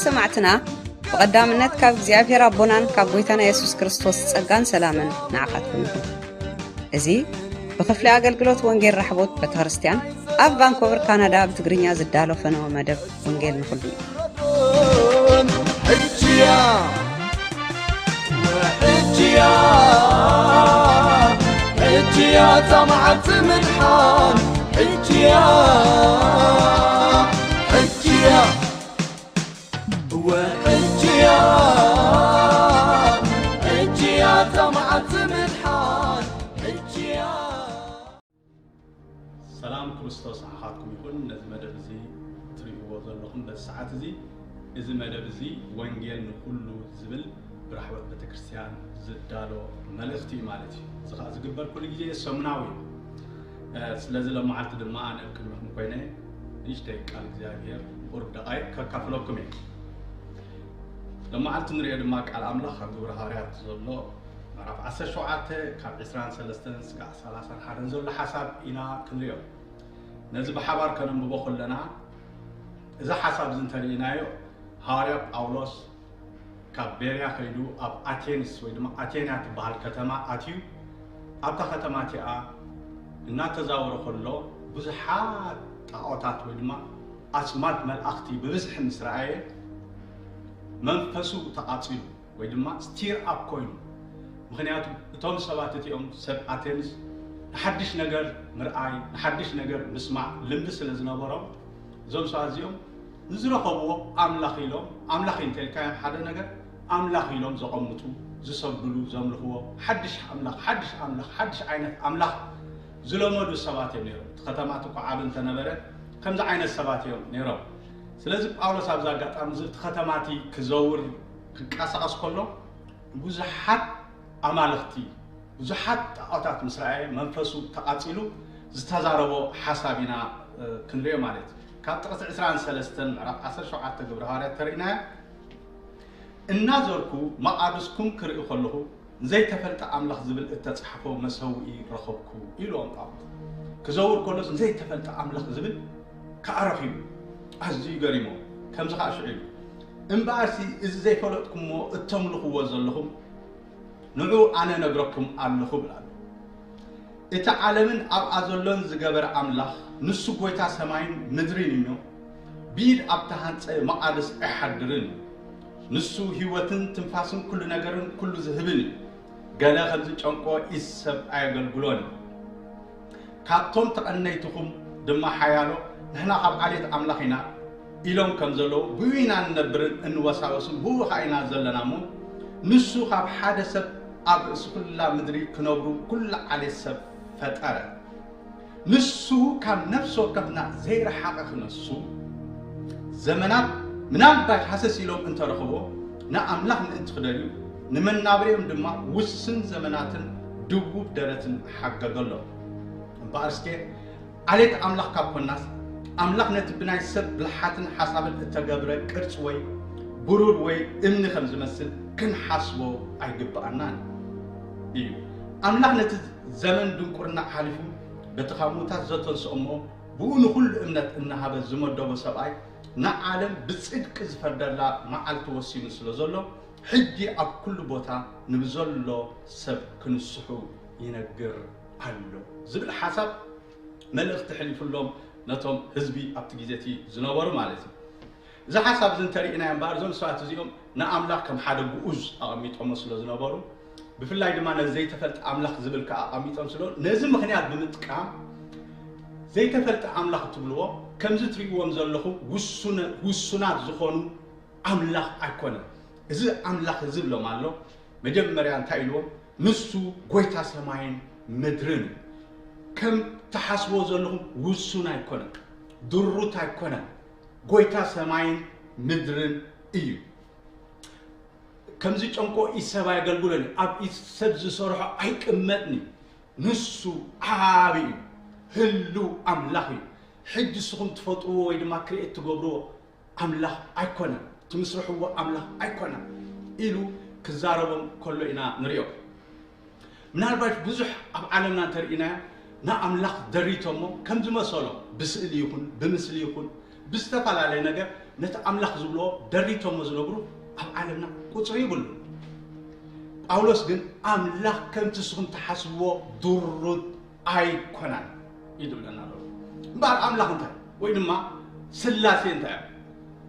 ሰማዕትና፣ ብቐዳምነት ካብ እግዚኣብሔር ኣቦናን ካብ ጐይታና የሱስ ክርስቶስ ጸጋን ሰላምን ንዓኻትኩም ይኹን። እዚ ብኽፍሊ ኣገልግሎት ወንጌል ራሕቦት ቤተክርስትያን ኣብ ቫንኮቨር ካናዳ ብትግርኛ ዝዳሎ ፈነወ መደብ ወንጌል ንኹሉ እዩ። ሕጅያ፣ ሕጅያ፣ ሕጅያ፣ እታ መዓልቲ ምድሓን፣ ሕጅያ፣ ሕጅያ፣ ወሕጅያ፣ ሕጅያ፣ እታ መዓልቲ ምድሓን፣ ሕጅያ። ሰላም ክርስቶስ ንዓኻትኩም ይኹን። ነዚ መደብ እዚ ትርእይዎ ዘለኹም በዚ ሰዓት እዚ፣ እዚ መደብ እዚ ወንጌል ንኹሉ ዝብል ብራሕበት ቤተክርስትያን ዝዳሎ መልእኽቲ እዩ ማለት እዩ። እዚ ኸዓ ዝግበር ኩሉ ግዜ ሰሙናዊ እዩ። እ፣ ስለዚ ለመዓልቲ ድማ ኣነ ኣብ ቅድሚኹም ኮይነ ንእሽተይ ቃል እግዚኣብሔር ቁሩብ ደቓይቕ ከካፍለኩም እየ። ለመዓልቲ ንሪኦ ድማ ቃል ኣምላኽ ኣብ ግብረ ሃዋርያት ዘሎ ምዕራፍ ዓሰርተ ሸውዓተ ካብ ዕስራን ሰለስተን ስጋዕ ሰላሳን ሓደን ዘሎ ሓሳብ ኢና ክንሪኦ። ነዚ ብሓባር ከነንብቦ ከለና፣ እዚ ሓሳብ እዚ እንተርኢናዮ፣ ሃዋርያ ጳውሎስ ካብ ቤርያ ከይዱ ኣብ ኣቴንስ ወይ ድማ ኣቴንያ ትበሃል ከተማ ኣትዩ፣ ኣብታ ከተማ እቲኣ እናተዛወረ ከሎ፣ ብዙሓት ጣዖታት ወይ ድማ ኣስማት መላእኽቲ ብብዝሒ ምስ ረኣየ፣ መንፈሱ ተቓጺሉ ወይ ድማ ስቲር ኣፕ ኮይኑ። ምኽንያቱ፣ እቶም ሰባት እቲኦም፣ ሰብ ኣቴንስ፣ ንሓድሽ ነገር ምርኣይ፣ ንሓድሽ ነገር ምስማዕ ልምዲ ስለ ዝነበሮም፣ እዞም ሰባት እዚኦም ንዝረኸብዎ ኣምላኽ ኢሎም፣ ኣምላኽ እዩ እንተልካዮም ሓደ ነገር፣ ኣምላኽ ኢሎም ዘቐምጡ፣ ዝሰግድሉ፣ ዘምልኽዎ ሓድሽ ኣምላኽ፣ ሓድሽ ኣምላኽ፣ ሓድሽ ዓይነት ኣምላኽ ዝለመዱ ሰባት እዮም ነይሮም። እቲ ከተማ እቲ እኳ ዓቢ እንተነበረ፣ ከምዚ ዓይነት ሰባት እዮም ነይሮም። ስለዚ ጳውሎስ ኣብዚ ኣጋጣሚ እዚ እቲ ከተማ እቲ ክዘውር ክንቀሳቐስ ከሎ፣ ብዙሓት ኣማልኽቲ፣ ብዙሓት ጣዖታት ምስ ረኣየ መንፈሱ ተቓጺሉ ዝተዛረቦ ሓሳብ ኢና፣ እ፣ ክንሪኦ ማለት እዩ። ካብ ጥቕሲ ዕስራን ሰለስተን ምዕራፍ ዓሰርተ ሸውዓተ ግብረ ሃዋርያት ተርኢናዮ። እናዘርኩ መቓድስኩም ክርኢ ከለኹ ዘይተፈልጠ ኣምላኽ ዝብል እተጻሕፎ መሰውኢ ረኸብኩ ኢልዎም ጳውሎስ። ክዘውር ከሎስ ዘይተፈልጠ ኣምላኽ ዝብል ከኣ ረኺቡ። ኣዝዩ ገሪሞ። ከምዚ ከኣ ሽዑ ኢሉ፣ እምበኣርሲ እዚ ዘይፈለጥኩሞ እተምልኽዎ ዘለኹም ንዑ ኣነ ነግረኩም ኣለኹ ብላ ኣሎ። እቲ ዓለምን ኣብኣ ዘሎን ዝገበረ ኣምላኽ፣ ንሱ ጐይታ ሰማይን ምድርን እዩ እሞ፣ ብኢድ ኣብ ተሃንጸ መቓድስ ኣይሓድርን እዩ። ንሱ ህይወትን ትንፋስን ኩሉ ነገርን ኩሉ ዝህብን እዩ። ገለ ከም ዝጨንቆ ኢድ ሰብ ኣየገልግሎን እዩ። ካብቶም ተቐነይትኹም ድማ ሓያሎ፣ ንሕና ካብ ዓሌት ኣምላኽ ኢና ኢሎም ከም ዘለዉ፣ ብኡ ኢና እንነብርን እንወሳወስን፣ ብኡ ኸኣ ኢና ዘለና እሞ፣ ንሱ ካብ ሓደ ሰብ ኣብ ርእሲ ኩላ ምድሪ ክነብሩ ኩላ ዓሌት ሰብ ፈጠረ። ንሱ ካብ ነፍሲ ወከፍና ዘይረሓቐ ክነሱ፣ ዘመናት ምናልባት ሃሰስ ኢሎም እንተረኽቦ፣ ንኣምላኽ ምእንቲ ክደልዩ፣ ንመናብሪኦም ድማ ውስን ዘመናትን ድቡብ ደረትን ሓገገሎም። እምበኣር እስከ፣ ዓሌት ኣምላኽ ካብ ኮናስ፣ ኣምላኽ ነቲ ብናይ ሰብ ብልሓትን ሓሳብን እተገብረ ቅርጺ ወይ ብሩር ወይ እምኒ ከም ዝመስል ክንሓስቦ ኣይግብኣናን እዩ። ኣምላኽ ነቲ ዘመን ድንቁርና ሓሊፉ፣ በቲ ካብ ምዉታት ዘተንስኦ እሞ፣ ብኡ ንኹሉ እምነት እናሃበ ዝመደቦ ሰብኣይ፣ ንዓለም ብጽድቂ ዝፈርደላ መዓልቲ ወሲኑ ስለ ዘሎ፣ ሕጂ ኣብ ኩሉ ቦታ ንብዘሎ ሰብ ክንስሑ ይነግር ኣሎ ዝብል ሓሳብ መልእኽቲ ሕሊፉሎም ነቶም ህዝቢ ኣብቲ ግዜ እቲ ዝነበሩ ማለት እዩ። እዚ ሓሳብ እዚ እንተርኢናዮ እምበኣር፣ እዞም ሰባት እዚኦም ንኣምላኽ ከም ሓደ ግኡዝ ኣቐሚጦሞ ስለ ዝነበሩ፣ ብፍላይ ድማ ነዚ ዘይተፈልጠ ኣምላኽ ዝብል ከኣ ኣቐሚጦም ስለ፣ ነዚ ምኽንያት ብምጥቃም፣ ዘይተፈልጠ ኣምላኽ እትብልዎ፣ ከምዚ ትርእይዎም ዘለኹም ውሱነ-፣ ውሱናት ዝኾኑ ኣምላኽ ኣይኮነን። እዚ ኣምላኽ እዚ ኢሎም ኣሎ፣ መጀመርያ እንታይ ኢልዎም? ንሱ ጐይታ ሰማይን ምድርን እዩ። ከም ትሓስብዎ ዘለኹም ውሱን ኣይኮነን፣ ድሩት ኣይኮነን። ጐይታ ሰማይን ምድርን እዩ። ከምዚ ጨንቆ ኢድ ሰብ ኣየገልግሎን እዩ። ኣብ ኢድ ሰብ ዝሰርሖ ኣይቅመጥን እዩ። ንሱ ዓቢ እዩ። ህሉው ኣምላኽ እዩ። ሕጂ ንስኹም ትፈጥርዎ ወይ ድማ ክርኤት ትገብርዎ ኣምላኽ ኣይኮነን፣ ትምስርሕዎ ኣምላኽ ኣይኮነን ኢሉ ክዛረቦም ከሎ ኢና ንሪኦ። ምናልባት ብዙሕ ኣብ ዓለምና እንተርኢናዮ ንኣምላኽ ደሪቶሞ ከም ዝመሰሎ ብስእሊ ይኹን ብምስሊ ይኹን ብዝተፈላለየ ነገር ነቲ ኣምላኽ ዝብልዎ ደሪቶሞ ዝነብሩ ኣብ ዓለምና ቁፅሪ ይብሉ። ጳውሎስ ግን ኣምላኽ ከምቲ ንስኹም ትሓስብዎ ድሩት ኣይኮነን እዩ ዝብለና ዘሎ። እምበኣር ኣምላኽ እንታይ ወይ ድማ ስላሴ እንታይ እዮም?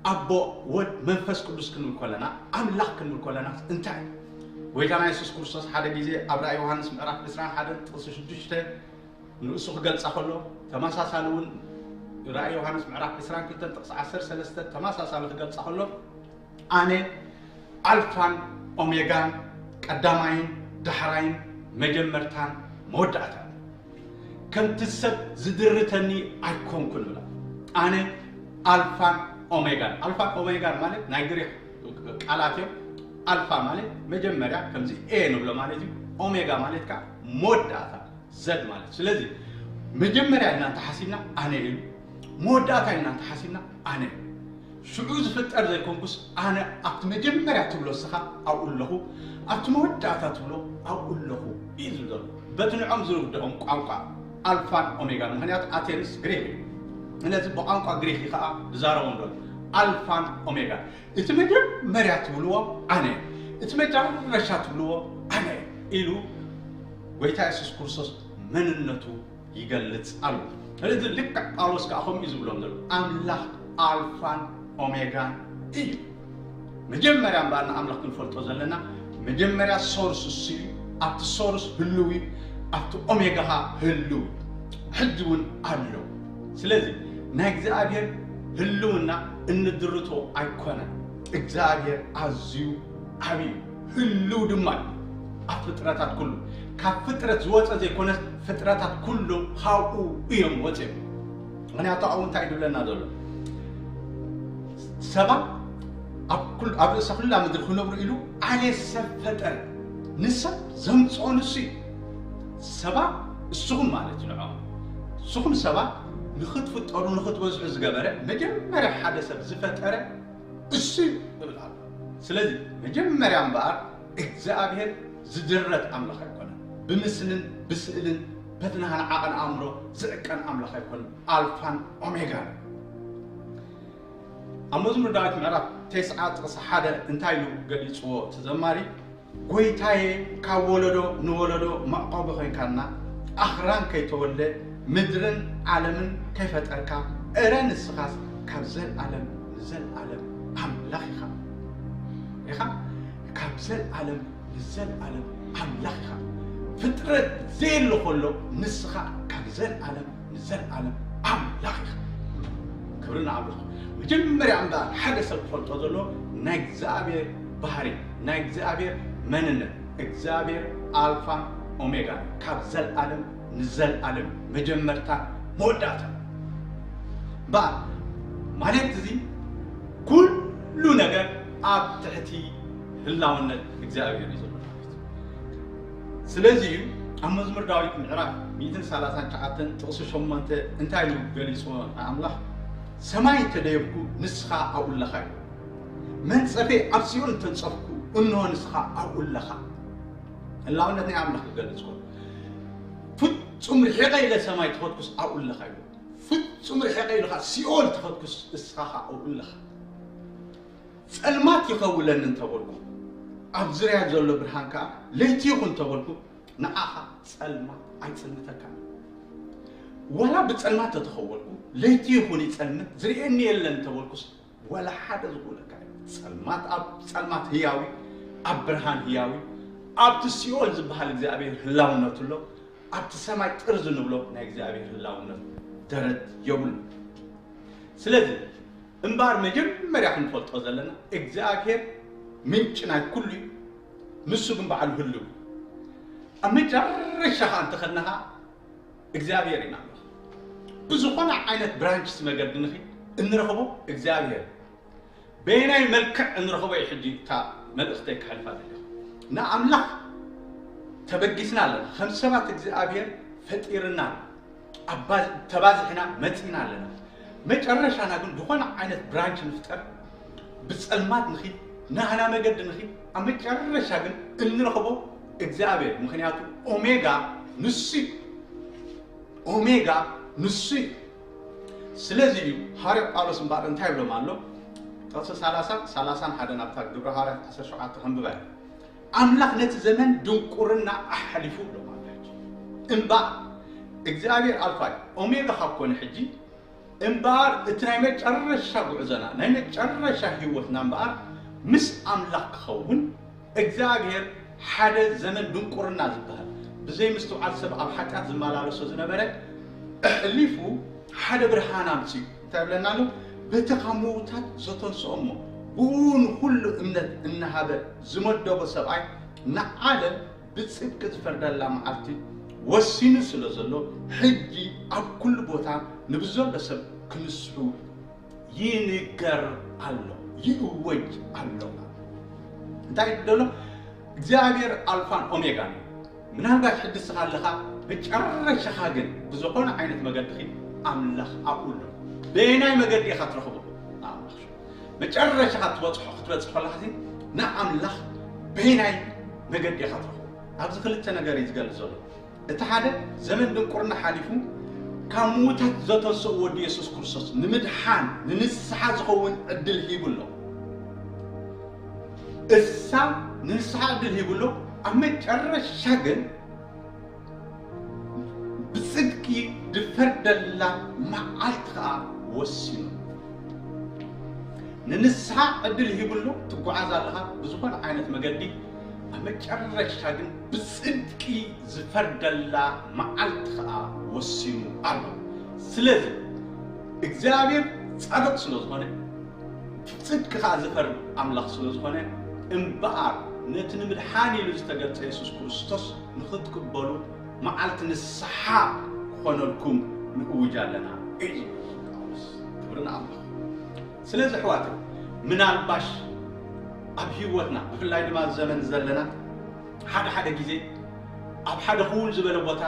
ኣቦ፣ ወድ፣ መንፈስ ቅዱስ ክንብል ከለና፣ ኣምላኽ ክንብል ከለና እንታይ? ጎይታና የሱስ ክርስቶስ ሓደ ግዜ ኣብ ራእይ ዮሃንስ ምዕራፍ ዕስራን ሓደን ጥቕሲ ሽዱሽተ ንርእሱ ክገልጻ ከሎ፣ ተመሳሳሊ እውን ራእይ ዮሃንስ ምዕራፍ ዕስራን ክልተን ጥቕሲ ዓሰርተ ሰለስተ ተመሳሳሊ ክገልጻ ከሎ፣ ኣነ ኣልፋን ኦሜጋን፣ ቀዳማይን ዳሕራይን፣ መጀመርታን መወዳእታን፣ ከምቲ ሰብ ዝድርተኒ ኣይኮንኩን ብላ። ኣነ ኣልፋን ኦሜጋን። ኣልፋን ኦሜጋን ማለት ናይ ግሪክ ቃላት እዮም። ኣልፋ ማለት መጀመርያ፣ ከምዚ ኤ ንብሎ ማለት እዩ። ኦሜጋ ማለት ከዓ መወዳእታ፣ ዘድ ማለት። ስለዚ መጀመርያ ኢልና እንተሓሲብና ኣነ እዩ፣ መወዳእታ ኢልና እንተሓሲብና ኣነ እዩ። ሽዑ ዝፍጠር ዘይኮንኩስ፣ ኣነ ኣብቲ መጀመርያ ትብሎ እስኻ ኣብኡ ኣለኹ፣ ኣብቲ መወዳእታ ትብሎ ኣብኡ ኣለኹ እዩ ዝብል ዘሎ። በቲ ንዖም ዝርድኦም ቋንቋ ኣልፋን ኦሜጋን፣ ምኽንያቱ ኣቴንስ ግሪክ እዩ። ስለዚ ብቋንቋ ግሪክ እዩ ከዓ ዝዛረቦም ዘሎ። ኣልፋን ኦሜጋን፣ እቲ መጀመርያ ትብልዎ ኣነ፣ እቲ መጨረሻ ትብልዎ ኣነ ኢሉ ጎይታ የሱስ ክርስቶስ መንነቱ ይገልጽ ኣሎ። ስለዚ ልክዕ ጳውሎስ ከዓ ከምኡ እዩ ዝብሎም ዘሎ፣ ኣምላኽ ኣልፋን ኦሜጋን እዩ። መጀመርያ እምበኣር ንኣምላኽ ክንፈልጦ ዘለና፣ መጀመርያ ሶርስ እሱ እዩ። ኣብቲ ሶርስ ህልው እዩ፣ ኣብቲ ኦሜጋ ኸዓ ህልው እዩ። ሕጂ እውን ኣሎ። ስለዚ ናይ እግዚኣብሔር ህልውና እንድርቶ ኣይኮነን። እግዚኣብሔር ኣዝዩ ዓብዩ ህልው ድማ እዩ ኣብ ፍጥረታት ኩሉ። ካብ ፍጥረት ዝወፀ ዘይኮነስ፣ ፍጥረታት ኩሉ ካብኡ እዮም ወፅዮም። ምኽንያቱ ኣብኡ እንታይ እዩ ዝብለና ዘሎ? ሰባት ኣብ ኩል-፣ ኣብ ርእሰ ኩላ ምድሪ ክነብሩ ኢሉ ዓሌት ሰብ ፈጠረ። ንሰብ ዘምፅኦ ንሱ እዩ። ሰባት፣ እስኹም ማለት እዩ ንዕኦም። እስኹም ሰባት ንኽትፍጠሩ፣ ንኽትበዝሑ ዝገበረ፣ መጀመርያ ሓደ ሰብ ዝፈጠረ እሱ እዩ ይብል ኣሎ። ስለዚ መጀመርያ እምበኣር እግዚኣብሔር ዝድረት ኣምላኽ ኣይኮነን። ብምስልን ብስእልን በቲ ናህና ዓቐን ኣእምሮ ዝዕቀን ኣምላኽ ኣይኮነን። ኣልፋን ኦሜጋን። ኣብ መዝሙር ዳዊት ምዕራፍ ተስዓ ጥቕሲ ሓደ እንታይ ኢሉ ገሊጽዎ እቲ ዘማሪ? "ጎይታዬ፣ ካብ ወለዶ ንወለዶ መዕቆቢ ኮይንካና፣ ኣኽራን ከይተወልደ ምድርን ዓለምን ከይፈጠርካ፣ እረ ንስኻስ ካብ ዘልኣለም ንዘልኣለም ኣምላኽ ኢኻ። ኢኻ ካብ ዘልኣለም ንዘልኣለም ኣምላኽ ኢኻ። ፍጥረት ዘየሎ ከሎ ንስኻ ካብ ዘልኣለም ንዘልኣለም ኣምላኽ ኢኻ።" ክብሪ ንኣምላኽ። መጀመርያ እምበኣር ሓደ ሰብ ክፈልጦ ዘለዎ ናይ እግዚኣብሔር ባህሪ፣ ናይ እግዚኣብሔር መንነት። እግዚኣብሔር ኣልፋን ኦሜጋን፣ ካብ ዘልኣለም ንዘልኣለም፣ መጀመርታ መወዳእታ። እምበኣር ማለት እዚ ኩሉ ነገር ኣብ ትሕቲ ህላውነት እግዚኣብሔር እዩ ዘሎ ማለት እዩ። ስለዚ እዩ ኣብ መዝሙር ዳዊት ምዕራፍ ሚእትን ሰላሳን ትሽዓተን ጥቕሲ ሸሞንተ እንታይ ኢሉ ገሊጽዎ ንኣምላኽ? "ሰማይ እንተደየብኩ ንስኻ ኣብኡ ኣለኻ" እዩ። "መንጸፌ ኣብ ሲኦል እንተንጸፍኩ እንሆ ንስኻ ኣብኡ ኣለኻ።" ህላውነት ናይ ኣምላኽ ክገልጽ ከሎ፣ "ፍጹም ርሒቐ ኢለ ሰማይ ተኸድኩስ ኣብኡ ኣለኻ" እዩ። "ፍጹም ርሒቐ ኢሉ ኸዓ ሲኦል ተኸድኩስ ንስኻ ኸዓ ኣብኡ ኣለኻ። ጸልማት ይኸውለኒ እንተበልኩ፣ ኣብ ዙርያ ዘሎ ብርሃን ከኣ ለይቲ ይኹን እንተበልኩ፣ ንዓኻ ጸልማት ኣይጽልምተካን። ዋላ ብጸልማት ተተኸወልኩ፣ ለይቲ ይኹን ይጸልምት፣ ዝርእየኒ የለን እንተበልኩስ፣ ዋላ ሓደ ዝኽውለካ የለን። ጸልማት ኣብ ጸልማት ህያዊ፣ ኣብ ብርሃን ህያዊ፣ ኣብቲ ሲኦል ዝበሃል እግዚኣብሔር ህላውነቱ ኣሎ፣ ኣብቲ ሰማይ ጥርዝ ንብሎ ናይ እግዚኣብሔር ህላውነት ደረት የብሉ። ስለዚ እምበኣር መጀመርያ ክንፈልጦ ዘለና እግዚኣብሔር ምንጪ ናይ ኩሉ እዩ፣ ንሱ ግን ባዕሉ ህልው እዩ። ኣብ መጨረሻ ኸዓ እንተኸድና ኸዓ እግዚኣብሔር ኢና ንረኽቦ። ብዝኾነ ዓይነት ብራንችስ መገዲ ንኺድ እንረኽቦ እግዚኣብሔር። በየናይ መልክዕ እንረኽቦ እዩ ሕጂ እታ መልእኽተይ ክሕልፋ ዘለኹ። ንኣምላኽ ተበጊስና ኣለና። ከም ሰባት እግዚኣብሔር ፈጢርና ኣሎ። ኣባ-፣ ተባዚሕና መጺና ኣለና። መጨረሻና ግን ዝኾነ ዓይነት ብራንች ንፍጠር፣ ብጸልማት ንኺድ፣ ናህና መገዲ ንኺድ፣ ኣብ መጨረሻ ግን እንረኽቦ እግዚኣብሔር። ምኽንያቱ ኦሜጋ ንሱ እዩ። ኦሜጋ ንሱ እዩ። ስለዚ እዩ ሃዋርያ ጳውሎስ እምበኣር እንታይ ይብሎም ኣሎ? ጥቕሲ ሰላሳ፣ ሰላሳን ሓደን ኣብታ ግብረ ሃዋርያት ዓሰርተ ሸውዓተ ከንብባ እየ። ኣምላኽ ነቲ ዘመን ድንቁርና ኣሕሊፉ ኣሎ ማለት እዩ። እምበኣር እግዚኣብሔር ኣልፋ እዩ፣ ኦሜጋ ካብ ኮነ ሕጂ እምበኣር እቲ ናይ መጨረሻ ጉዕዞና፣ ናይ መጨረሻ ህይወትና እምበኣር ምስ ኣምላኽ ክኸውን እግዚኣብሔር ሓደ ዘመን ድንቁርና ዝበሃል ብዘይ ምስትውዓል ሰብ ኣብ ሓጢኣት ዝመላለሶ ዝነበረ ኣሕሊፉ ሓደ ብርሃን ኣምጺኡ። እንታይ ይብለና ኣሎ? በቲ ካብ ምዉታት ዘተንስኦ እሞ ብኡ ንኹሉ እምነት እናሃበ ዝመደቦ ሰብኣይ ንዓለም ብጽድቂ ዝፈርደላ መዓልቲ ወሲኑ ስለ ዘሎ ሕጂ ኣብ ኩሉ ቦታ ንብዘሎ ሰብ ክንስሑ ይንገር ኣሎ፣ ይእወጅ ኣሎ። እንታይ እዩ ደሎ? እግዚኣብሔር ኣልፋን ኦሜጋን እዩ። ምናልባት ሕድስኻ ኣለኻ፣ መጨረሻኻ ግን ብዝኾነ ዓይነት መገዲ ኺድ ኣምላኽ ኣብኡ ኣሎ። በየናይ መገዲ ኢኻ ትረኽቦ? ንኣምላኽ ሽዑ። መጨረሻኻ ትበጽሖ፣ ክትበጽሕ ከለኻ ሲ ንኣምላኽ በየናይ መገዲ ኢኻ ትረኽቦ? ኣብዚ ክልተ ነገር እዩ ዝገልጽ ዘሎ። እቲ ሓደ ዘመን ድንቁርና ሓሊፉ ካብ ምዉታት ዘተንስኡ ወዲ የሱስ ክርስቶስ ንምድሓን ንንስሓ ዝኸውን ዕድል ሂቡ ኣሎ። እሳ ንንስሓ ዕድል ሂቡ ኣሎ። ኣብ መጨረሻ ግን ብጽድቂ ድፈርደላ መዓልቲ ኸኣ ወሲኑ። ንንስሓ ዕድል ሂቡ ኣሎ። ትጓዓዝ ኣለኻ ብዝኾነ ዓይነት መገዲ፣ ኣብ መጨረሻ ግን ብጽድቂ ዝፈርደላ መዓልቲ ኸኣ ወሲኑ ኣሎ። ስለዚ እግዚኣብሔር ጻድቕ ስለ ዝኾነ፣ ጽድቂ ኸኣ ዝፈርድ ኣምላኽ ስለ ዝኾነ፣ እምበኣር ነቲ ንምድሓን ኢሉ ዝተገልጸ የሱስ ክርስቶስ ንኽትቅበሉ መዓልቲ ንስሓ ክኾነልኩም ንእውጅ ኣለና እዩ ዝብል ጳውሎስ። ክብሪ ንኣምላኽ። ስለዚ ኣሕዋት፣ ምናልባሽ ኣብ ህይወትና ብፍላይ ድማ ኣብዚ ዘመን ዘለና ሓደ ሓደ ግዜ ኣብ ሓደ ክውል ዝበለ ቦታ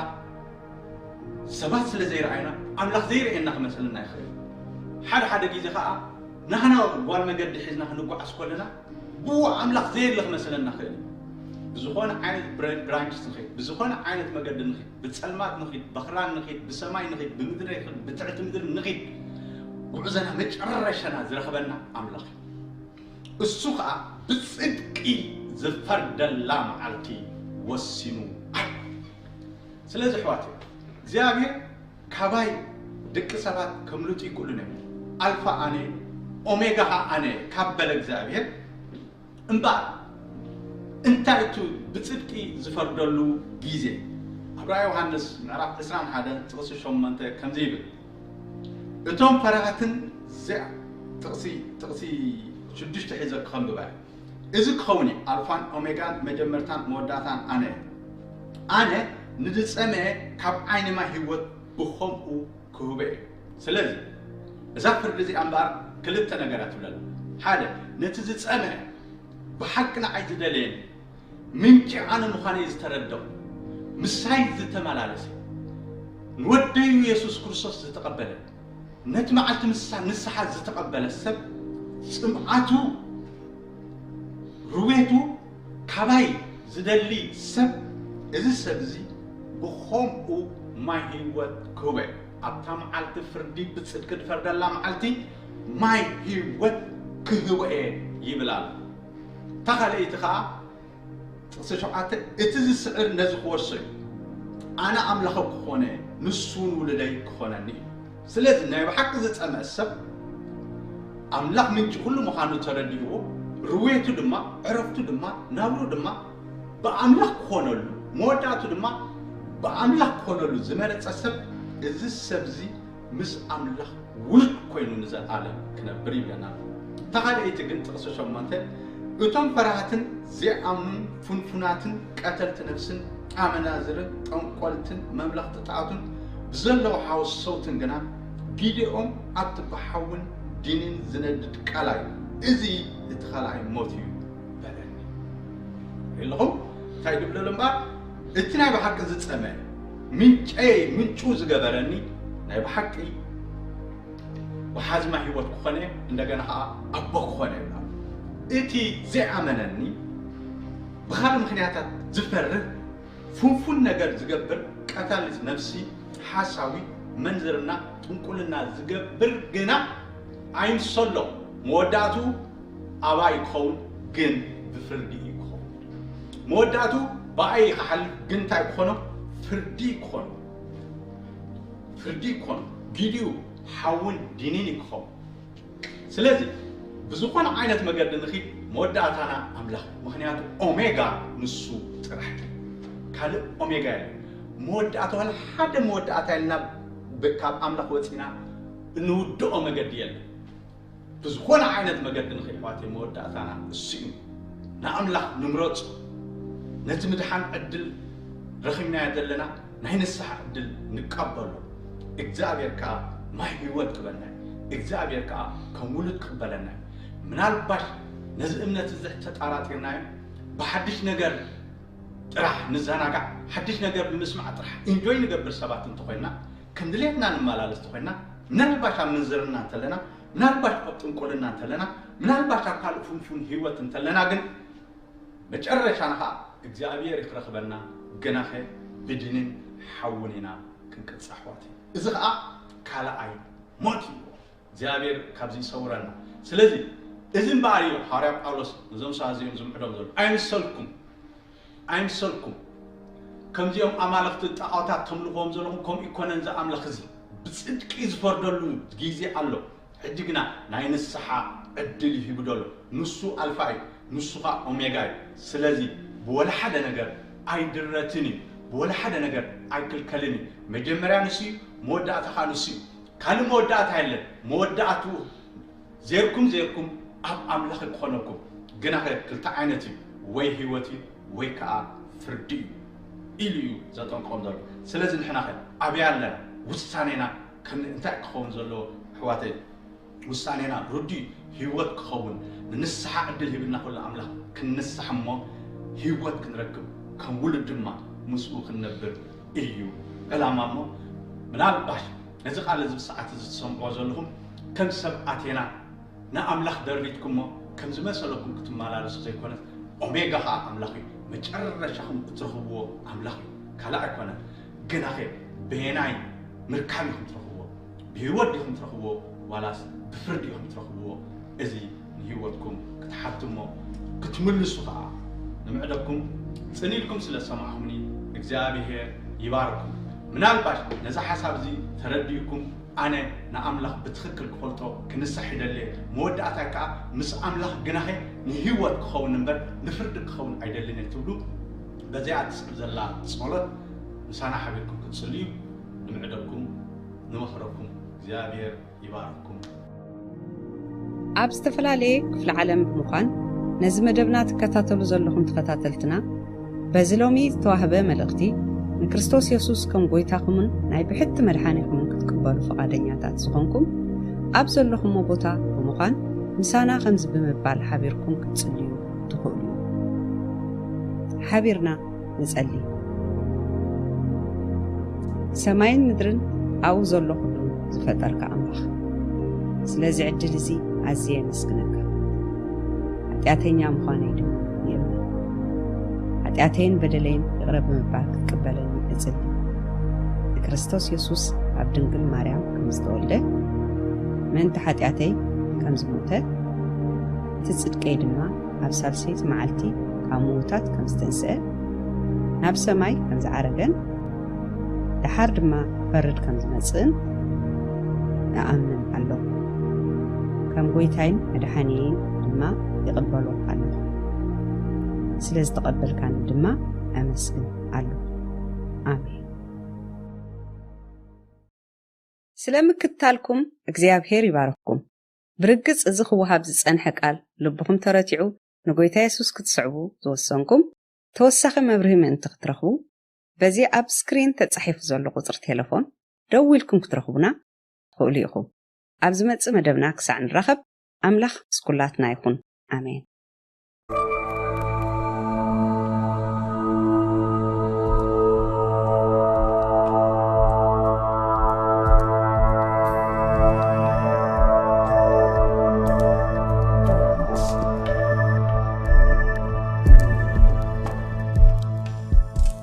ሰባት ስለ ዘይረኣዩና ኣምላኽ ዘይርእየና ክመስለና ይኽእል። ሓደ ሓደ ግዜ ኸዓ ናህና ጓል መገዲ ሒዝና ክንጓዓዝ ከለና ብኡ ኣምላኽ ዘየለ ክመስለና ይኽእል። ብዝኾነ ዓይነት ብራንችስ ንኸይድ፣ ብዝኾነ ዓይነት መገዲ ንኸይድ፣ ብጸልማት ንኺድ፣ ብኽራን ንኺድ፣ ብሰማይ ንኺድ፣ ብምድሪ ንኺድ፣ ብትሕቲ ምድሪ ንኺድ፣ ጉዕዞና መጨረሻና ዝረኽበና ኣምላኽ እዩ። እሱ ኸዓ ብጽድቂ ዝፈርደላ መዓልቲ ወሲኑ ኣሎ። ስለዚ ኣሕዋት፣ እግዚኣብሔር ካባይ ደቂ ሰባት ከምልጡ ይክእሉን እዮም። ኣልፋ ኣነ፣ ኦሜጋ ኸዓ ኣነ ካብ በለ እግዚኣብሔር፣ እምበኣር እንታይ እቲ ብጽድቂ ዝፈርደሉ ግዜ? ኣብ ራእይ ዮሃንስ ምዕራፍ ዕስራን ሓደን ጥቕሲ ሸሞንተ ከምዚ ይብል፣ እቶም ፈራህትን፣ እዚኣ ጥቕሲ፣ ጥቕሲ ሽዱሽተ ሒዘ ክኸንብባ እየ። እዚ ክኸውን እዩ፣ ኣልፋን ኦሜጋን መጀመርታን መወዳእታን ኣነ እየ። ኣነ ንዝጸምአ ካብ ዓይኒ ማይ ህይወት ብኸምኡ ክህቦ እየ። ስለዚ እዛ ፍርዲ እዚኣ እምበኣር ክልተ ነገራት ትብለና። ሓደ፣ ነቲ ዝጸምአ ብሓቂ ንዓይ ዝደለየኒ ምንጪ ኣነ ምዃነይ ዝተረደኹ፣ ምሳይ ዝተመላለሰ፣ ንወደዩ የሱስ ክርስቶስ ዝተቐበለ፣ ነቲ መዓልቲ ምሳ-፣ ንስሓ ዝተቐበለ ሰብ ጽምኣቱ፣ ርዌቱ ካባይ ዝደሊ ሰብ፣ እዚ ሰብ እዚ ብኸምኡ ማይ ህይወት ክህቦ እየ። ኣብታ መዓልቲ ፍርዲ ብጽድቂ ዝፈርደላ መዓልቲ ማይ ህይወት ክህቦ እየ ይብል ኣሎ። እታ ካልኣይቲ ኸዓ ጥቕሲ ሸውዓተ፣ እቲ ዝስዕር ነዚ ክወርሶ እዩ። ኣነ ኣምላኹ ክኾነ፣ ንሱ እውን ውሉደይ ክኾነኒ እዩ። ስለዚ ናይ ብሓቂ ዝጸምአ ሰብ ኣምላኽ ምንጪ ኩሉ ምዃኑ ተረዲእዎ፣ ርዌቱ ድማ፣ ዕረፍቱ ድማ፣ ናብሩ ድማ ብኣምላኽ ክኾነሉ፣ መወዳእቱ ድማ ብኣምላኽ ክኾነሉ ዝመረጸ ሰብ፣ እዚ ሰብ እዚ ምስ ኣምላኽ ውሉድ ኮይኑ ንዘለኣለም ክነብር ይብለና። እታ ካልኣይቲ ግን ጥቕሲ ሸሞንተ፣ እቶም ፈራህትን ዘይኣምኑን ፍንፉናትን ቀተልቲ ነፍስን ኣመናዝርን ጠንቆልትን መምለኽቲ ጣኦትን ብዘለዉ ሓወሰውትን ግና ጊደኦም ኣብቲ ብሓውን ዲንን ዝነድድ ቀላይ፣ እዚ እቲ ካልኣይ ሞት እዩ በለኒ። ኣለኹም እንታይ ድብለሉ እምበኣር፣ እቲ ናይ ብሓቂ ዝጸመ ምንጨይ፣ ምንጩ ዝገበረኒ ናይ ብሓቂ ወሓዚ ማይ ህይወት ክኾነ፣ እንደገና ኸዓ ኣቦ ክኾነ ይብላ። እቲ ዘይኣመነኒ ብኻልእ ምኽንያታት ዝፈርህ ፍንፉን ነገር ዝገብር ቀታሊት ነፍሲ፣ ሓሳዊ፣ መንዝርና፣ ጥንቁልና ዝገብር ግና ኣይምሰሎ። መወዳእቱ ኣባይ ክኸውን ግን ብፍርዲ እዩ ክኸውን። መወዳእቱ ብኣይ ክሓልፍ ግን እንታይ ክኾኖ? ፍርዲ ክኾኖ። ፍርዲ ክኾኖ። ጊዲኡ ሓውን ዲንን እዩ ክኸውን። ስለዚ ብዝኾነ ዓይነት መገዲ ንኺድ መወዳእታና ኣምላኽ እዩ። ምኽንያቱ ኦሜጋ ንሱ ጥራሕ እዩ። ካልእ ኦሜጋ የለን። መወዳእታ ዋላ ሓደ መወዳእታ የልና። ብ- ካብ ኣምላኽ ወፂና እንውድኦ መገዲ የለን። ብዝኾነ ዓይነት መገዲ ንኺድ ኣሕዋተይ መወዳእታና እሱ እዩ። ንኣምላኽ ንምረፁ። ነቲ ምድሓን ዕድል ረኺብናዮ ዘለና ናይ ንስሓ ዕድል ንቀበሎ። እግዚኣብሔር ከዓ ማይ ህይወት ክበና እዩ። እግዚኣብሔር ከዓ ከም ውሉድ ክቕበለና እዩ። ምናልባሽ ነዚ እምነት እዚ ተጣራጢርናዮ ብሓድሽ ነገር ጥራሕ ንዘናጋዕ፣ ሓድሽ ነገር ብምስማዕ ጥራሕ ኢንጆይ ንገብር ሰባት እንተኾይና፣ ከም ድሌትና ንመላለስ እንተኾይና፣ ምናልባሽ ኣብ ምንዝርና እንተለና፣ ምናልባሽ ኣብ ጥንቁልና እንተለና፣ ምናልባሽ ኣብ ካልእ ፍንፉን ህይወት እንተለና ግን መጨረሻና ከዓ እግዚኣብሔር ይክረኽበና። ግናኸ ብድንን ሓውን ኢና ክንቅፃሕ ኣሕዋት። እዚ ከዓ ካልኣይ ሞት እዩ። እግዚኣብሔር ካብዚ ይሰውረና። ስለዚ እዚ እምበኣር እዩ ሃዋርያ ጳውሎስ ነዞም ሰባት እዚኦም ዝምዕዶም ዘሎ። ኣይምሰልኩም፣ ኣይምሰልኩም። ከምዚኦም ኣማልኽቲ ጣዖታት ተምልኽዎም ዘለኹም ከምኡ ይኮነን። እዚ ኣምላኽ እዚ ብፅድቂ ዝፈርደሉ ግዜ ኣሎ። ሕጂ ግና ናይ ንስሓ ዕድል ይሂቡ ደሎ። ንሱ ኣልፋ እዩ፣ ንሱ ኸዓ ኦሜጋ እዩ። ስለዚ ብወላ ሓደ ነገር ኣይድረትን እዩ፣ ብወላ ሓደ ነገር ኣይክልከልን እዩ። መጀመርያ ንሱ እዩ፣ መወዳእታ ኸዓ ንሱ እዩ። ካልእ መወዳእታ የለን። መወዳእትኡ ዜርኩም ዜርኩም ኣብ ኣምላኽ ክኾነኩም። ግናኸ ክልተ ዓይነት እዩ፣ ወይ ህይወት እዩ ወይ ከዓ ፍርዲ እዩ ኢሉ እዩ ዘጠንቅቖም ዘሎ። ስለዚ ንሕናኸ ኣበይ ኣለና? ውሳኔና ከም እንታይ ክኸውን ዘለዎ ኣሕዋተይ? ውሳኔና ርዱእ ህይወት ክኸውን ንንስሓ ዕድል ሂብና ኩሉ ኣምላኽ ክንንስሕ እሞ ህይወት ክንረክብ ከም ውሉድ ድማ ምስኡ ክንነብር እዩ ዕላማ። እሞ ምናልባሽ ነዚ ቃል እዚ ብሰዓት እዚ ትሰምዕዎ ዘለኹም ከም ሰብ ኣቴና ንኣምላኽ ደሪትኩሞ ከም ዝመሰለኩም ክትመላለሱ ዘይኮነስ ኦሜጋ ኸዓ ኣምላኽ እዩ። መጨረሻኹም እትረኽብዎ ኣምላኽ እዩ፣ ካልእ ኣይኮነን። ግናኸ በየናይ ምርካብ ኢኹም ትረኽብዎ? ብህይወት ዲኹም ትረኽብዎ ዋላስ ብፍርዲ ኢኹም ትረኽብዎ? እዚ ንህይወትኩም ክትሓትሞ ክትምልሱ ኸዓ ንምዕደኩም። ጽን ኢልኩም ስለ ዝሰማዕኹምኒ እግዚኣብሔር ይባርኩም። ምናልባሽ ነዚ ሓሳብ እዚ ተረዲእኩም ኣነ ንኣምላኽ ብትኽክል ክፈልጦ ክንስሕ ይደሊ እየ፣ መወዳእታይ ከኣ ምስ ኣምላኽ ግናኸ ንህይወት ክኸውን እምበር ንፍርዲ ክኸውን ኣይደልን እየ ትብሉ በዚኣ እትስዕብ ዘላ ጸሎት ምሳና ሓቢርኩም ክትጽልዩ ንምዕደኩም ንመኽረኩም። እግዚኣብሔር ይባርኩም። ኣብ ዝተፈላለየ ክፍለ ዓለም ብምዃን ነዚ መደብና ትከታተሉ ዘለኹም ተኸታተልትና፣ በዚ ሎሚ ዝተዋህበ መልእኽቲ ንክርስቶስ የሱስ ከም ጎይታኹምን ናይ ብሕቲ መድሓኒኹምን ክትቅበሉ ፍቓደኛታት ዝኾንኩም፣ ኣብ ዘለኹሞ ቦታ ብምዃን ምሳና ከምዚ ብምባል ሓቢርኩም ክትጽልዩ ትኽእሉ። ሓቢርና ንጸሊ። ሰማይን ምድርን ኣብኡ ዘሎ ኩሉ ዝፈጠርካ ኣምላኽ፣ ስለዚ ዕድል እዚ ኣዝየ የመስግነካ። ሓጢኣተኛ ምዃነይ ድማ ይእመን። ሓጢኣተይን በደለይን ይቕረ ብምባል ክትቅበለኒ እጽሊ። ንክርስቶስ የሱስ ኣብ ድንግል ማርያም ከም ዝተወልደ፣ ምእንቲ ሓጢኣተይ ከም ዝሞተ፣ እቲ ጽድቀይ ድማ ኣብ ሳልሰይቲ መዓልቲ ካብ ምዉታት ከም ዝተንስአ፣ ናብ ሰማይ ከም ዝዓረገን፣ ደሓር ድማ ክፈርድ ከም ዝመጽእን እኣምን ኣለኹ። ከም ጎይታይን መድሓኒየይን ድማ ይቕበሎ ኣለኹ። ስለ ዝተቐበልካኒ ድማ ኣመስግን ኣለኹ። ኣሜን። ስለ ምክትታልኩም እግዚኣብሔር ይባርኽኩም። ብርግጽ እዚ ክወሃብ ዝጸንሐ ቃል ልብኹም ተረቲዑ ንጎይታ የሱስ ክትስዕቡ ዝወሰንኩም፣ ተወሳኺ መብርሂ ምእንቲ ክትረኽቡ፣ በዚ ኣብ ስክሪን ተጻሒፉ ዘሎ ቁጽሪ ቴሌፎን ደዊልኩም ክትረኽቡና ትኽእሉ ኢኹም። ኣብ ዝመጽእ መደብና ክሳዕ ንራኸብ፣ ኣምላኽ ምስ ኩላትና ይኹን። ኣሜን።